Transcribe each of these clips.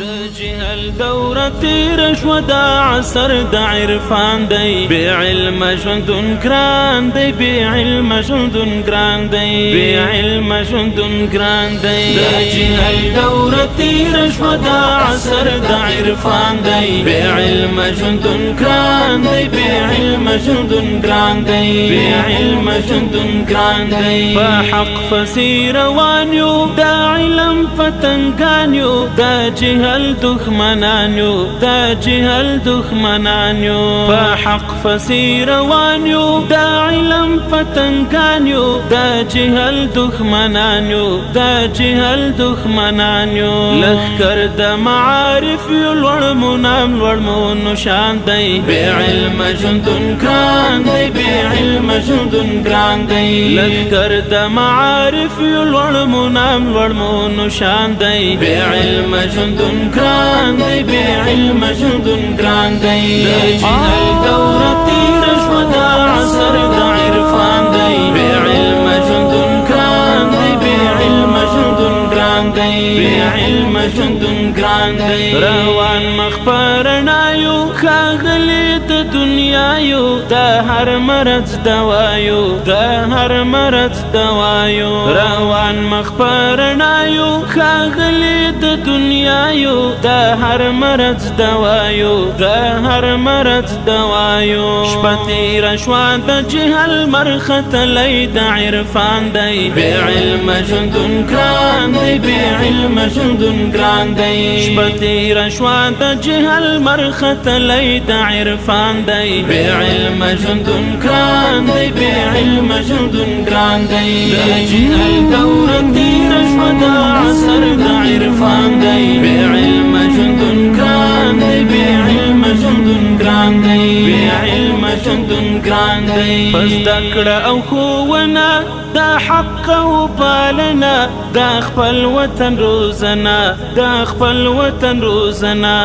د جهل دوره تېره شوه، دا عصر د عرفان دی. بې علمه ژوندون ګران دی، بې علمه ژوندون ګران دی، بې علمه ژوندون ګران دی. د جهل دوره تېره شوه، دا عصر د عرفان دی. بې علمه ژوندون ګران دی، بې علمه ژوندون ګران دی، بې علمه ژوندون ګران دی. په حق پسې روان یو، د علم پتنګان یو، د جهل دښمنان یو، د جهل دښمنان یو. په حق پسې روان یو، د علم پتنګان یو، د جهل دښمنان یو، د جهل دښمنان یو. لښکر د معارف یو، لوړ مو نام، لوړ مو نشان دی. بې علمه ژوندون ګران دی، بې علمه ژوندون ګران دی. لښکر د معارف یو، لوړ مو نام، لوړ مو نشان دی. بې علمه ژوندون ګران دی، بې علمه ژوندون ګران دی. د جهل دوره تېره شوه، دا عصر د عرفان دی. بې علمه ژوندون ګران دی، بې علمه ژوندون ګران دی، بې علمه ژوندون ګران دی. روان مخ پر رڼا یو، ښاغلی د دنیا یو، د هر مرض دوا یو، د هر مرض دوا یو. روان مخ پر رڼا یو، ښاغلی د دنیا یو، د هر مرض دوا یو، د هر مرض دوا یو. شپه تېره شوه د جهل، لمر ختلی د عرفان دی. بې علمه ژوندون ګران دی، بې علمه ژوندون ګران دی. شپه تېره شوه د جهل، لمر ختلی د عرفان دی. بې علمه ژوندون ګران دی، بې علمه ژوندون ګران دی. د جهل دوره تېره شوه، دا عصر د عرفان دی. بې علمه ژوندون ګران دی، بې علمه ژوندون ګران دی، بې علمه ژوندون ګران دی. په زده کړه او ښوونه، دا حق او پالنه، دا خپل وطن روزنه، دا خپل وطن روزنه.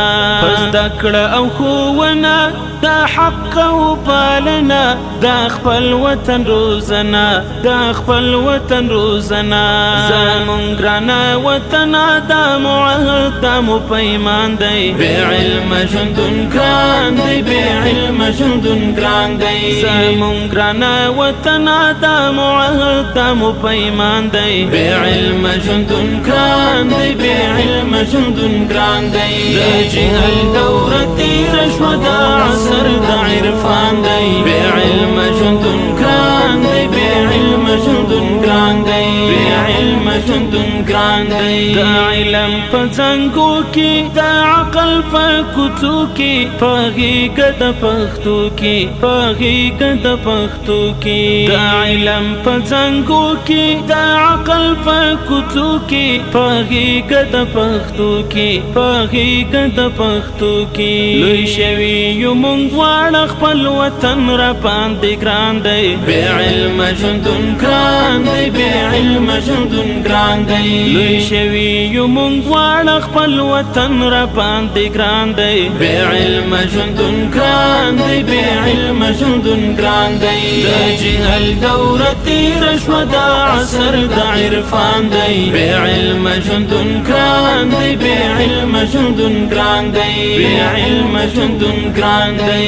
په زده کړه او ښوونه، دا حق او پالنه، دا خپل وطن روزنه، دا خپل وطن روزنه. زمونږ ګرانه وطن، دا مو عهد، دا مو پیمان دی. بې علمه ژوندون ګران دی، بې علمه ژوندون ګران دی. زمونږ ګرانه وطن، دا مو عهد، دا مو پیمان دی. بې علمه ژوندون ګران دی، بې علمه ژوندون ګران دی. د جهل دوره تېره شوه، دا عصر د عرفان دی. بې علمه ژوندون ګران دی، بې علمه ژوندون ګران دی، بې علمه ژوندون ګران دی. د علم په زنګو کې، د عقل په کوڅو کې، په غېږه د پښتو کې، په غېږه د پښتو کې. د علم په زنګو کې، د عقل په کوڅو کې، په غېږه د پښتو کې، په غېږه د پښتو کې. لوی شوي یو مونږ واړه، خپل وطن را باندې ګران دی. بې علمه ژوندون ګران دی، بې علمه ژوندون ګران دی. لوی شوي یو مونږ واړه، خپل وطن را باندې ګران دی. بې علمه ژوندون ګران دی، بې علمه ژوندون ګران دی. د جهل دوره تېره شوه، دا عصر د عرفان دی. بې علمه ژوندون ګران دی، بې علمه ژوندون ګران دی، بې علمه ژوندون ګران دی.